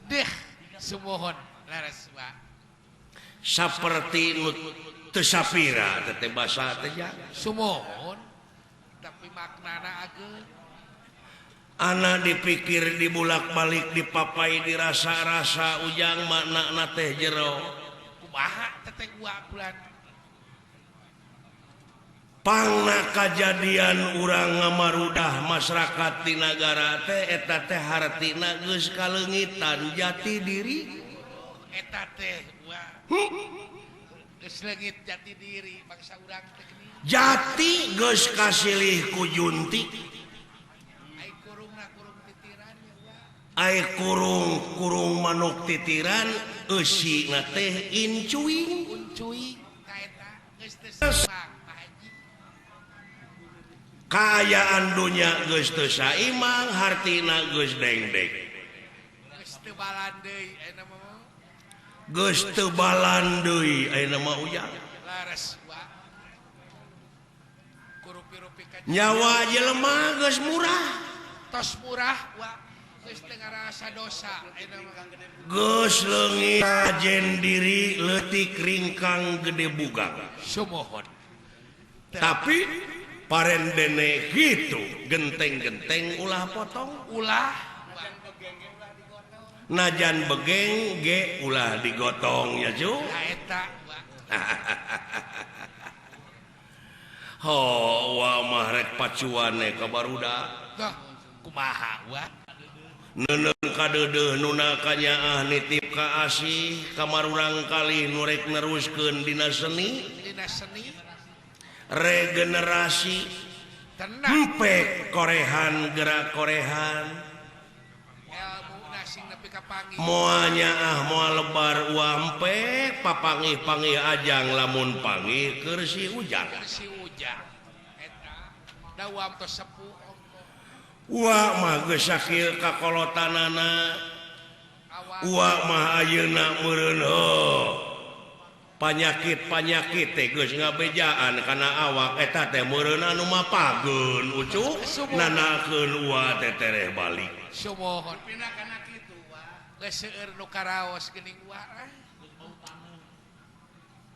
Deh sumuhun leres wa. Saperti nu teu sapira teh basa teh ja. Sumuhun tapi maknana ageung. Ana dipikir dibulak-balik dipapai dirasa-rasa ujang maknana teh jero. Kumaha teteh gua bulan. Pangna kajadian urang ngamarudah masyarakat di nagara teh eta teh hartina geus kaleungitan jati diri. Eta teh gua. Geus leungit jati diri bangsa urang teh geuning. Jati geus kasilih ku junti. Ai kurungna kurung titiran ya gua. Ai kurung manuk titiran eusina teh incuing. Incuing ka eta geus teu seimbang. Kaayaan dunya geus teu saimang hartina geus dengdek. Geus teu balan deui ayeuna mah. Geus teu balan deui ayeuna mah ujang. Lares wa. Kurupi-rupi ka nyawa jelema geus murah. Tos murah wa. Geus teu ngarasa dosa ayeuna mah. Geus leungit ajen diri leutik ringkang gede bugang. Sumuhun. Tapi paren dene gitu genteng-genteng ulah potong ulah najan begeng ge ulah digotong ya cu eta ho wa mah rek pacuane ka barudak kumaha wa neuneu kadeudeuh nu kanyaah nitip ka asih kamarurang kalih nu rek neruskeun dina seni regenerasi empek korehan gerak korehan moalnya ah moal lebar wampek papangih-pangih ajang lamun pangih keur si ujang wa mah geus sakil kakolotanana wa mah ayeuna meureun heuh panyakit-panyakit teh geus ngabejaan kana awak eta teh meureun anu mapageun ucu nanakeun ua teh tereh balik. Sumuhun pina kana kitu wa geus seueur nu karaos geuning wa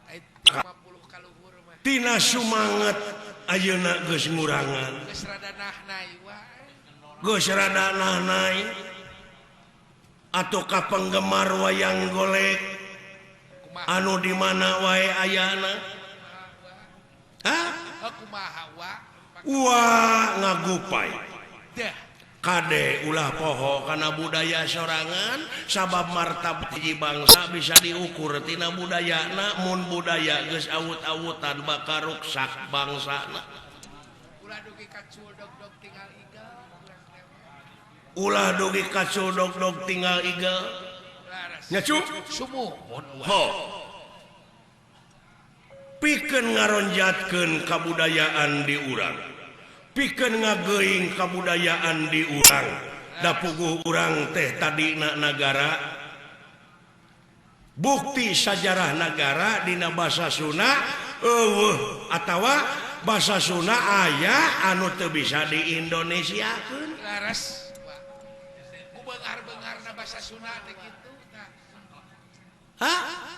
ai 50 kaluhur mah tina sumanget ayeuna geus ngurangan geus rada nahnai wa geus rada nahnai atuh ka penggemar wayang golek anu di mana wae ayana hah kumaha wa wa ngagupai kade ulah poho kana budaya sorangan sabab martabat hiji bangsa bisa diukur tina budayana mun budaya geus awut-awutan bakal ruksak bangsana ulah dugi kacul dog-dog tinggal igel ulah dugi kacul dog-dog tinggal igel nya cu sumuhun ho pikeun ngaronjatkeun kabudayaan di urang pikeun ngageuing kabudayaan di urang da puguh urang teh tadina nagara bukti sajarah nagara dina basa Sunda eueuh atawa basa Sunda aya anu teu bisa di Indonesiakeun laras ku beungar-beungarna basa Sunda teh kitu. Hah?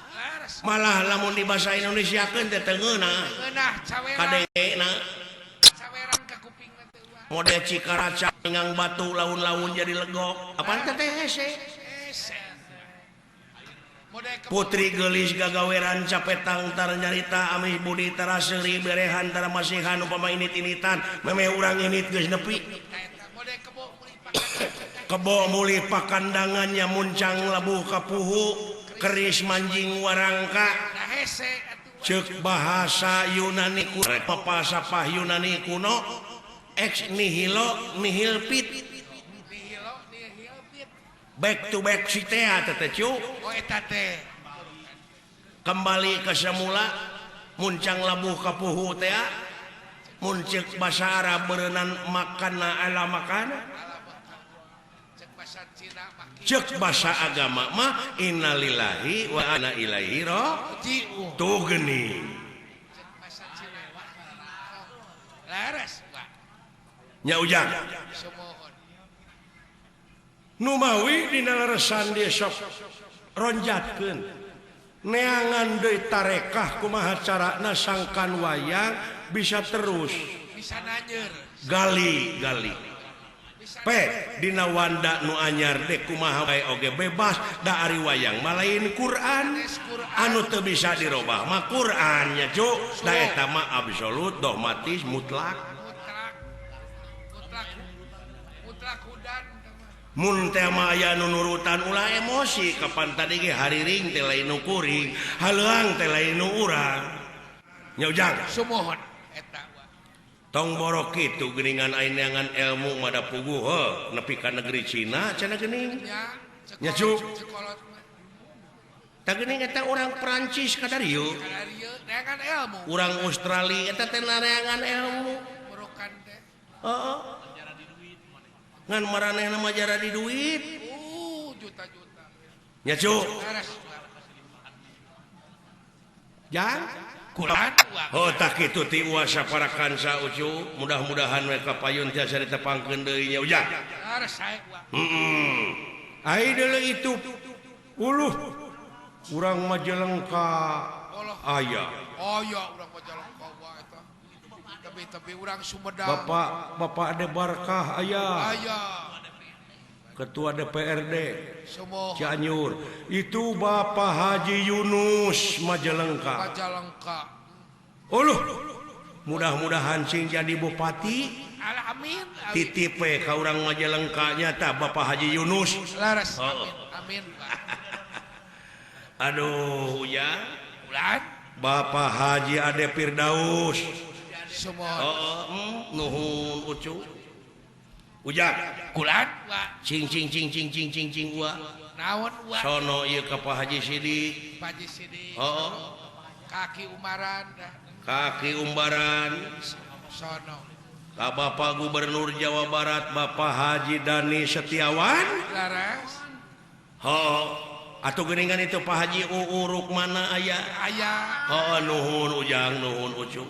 Malah lamun di bahasa Indonesia keun teh teu ngeunah. Ngeunah caweran. Kadengena. Caweran ka kupingna teh uang. Model Cikaraca ngang batu laun-laun jadi legok. Apaan teh teh hese? Hese. Putri geulis gagaweran capetang tar nyarita amih budi tara seuri berehan tara masihan upama init-initan memeh urang init geus nepi. Kebo mulih pakandangannya muncang labuh kapuhu. Keris manjing warangka cek bahasa Yunani kuno papasapah Yunani kuno ex nihilo nihil pit back to back sitea teh cu kembali ke semula muncang labuh kapuhu teh muncik bahasa Arab berenang makana ala makana cek bahasa agama mah innalillahi wa inna ilaihi raji'un tuh geuning nya ujang Numawi dina leresan dia sok ronjatkeun neangan deui tarekah kumaha carana sangkan wayang bisa terus bisa nanyer gali gali pe dina wanda nu anyar dek kumaha bae oge bebas da ari wayang malain Quran anu teu bisa dirobah mah Quran nya cu da eta mah absolut dogmatis mutlak mun teh mah aya nu nurutan ulah emosi kapan tadi ge hariring teh lain nu kuring haleuang teh lain nu urang nya ujang sumuhun eta. Tong borok kitu geuningan ayeuna ilmu mah da puguh heuh nepi ka negeri Cina cenah geuning nya cu tah geuning eta urang Perancis ka darieu neangan ilmu urang Australia eta teh neangan ilmu borokan teh heeh ngan maranehna mah jara di duit juta-juta nya cu jang Quran. Oh tak kitu ti uasa para kansa ucu mudah-mudahan we kapayun tiasa ditepangkeun deui nya ujang. Heeh. Ai deuleu itu uluh urang Majalengka aya. Aya urang Majalengka wa eta. Tebi-tebi urang Sumedang. Bapak Bapak Ade Barkah aya. Aya. Ketua DPRD Cianjur itu Bapak Haji Yunus Majalengka. Majalengka. Uluh, mudah-mudahan sing jadi bupati. Amin. Titip we ka urang Majalengka nya tah Bapak Haji Yunus. Laras. Amin. Amin. Aduh ya. Ulan. Bapak Haji Ade Firdaus. Semua. Oh, nuhun ucu. Ujang kulan cing cing cing cing cing cing cing wa naon wa sono ieu ka Pak Haji Sidik. Pak Haji Sidik. Heeh. Kaki Umbaran. Kaki Umbaran sono. Ka Bapak Gubernur Jawa Barat Bapak Haji Dani Setiawan. Laras. Heeh. Atuh geuningan itu Pak Haji Uu Rukmana aya. Aya. Heeh nuhun ujang nuhun ucu.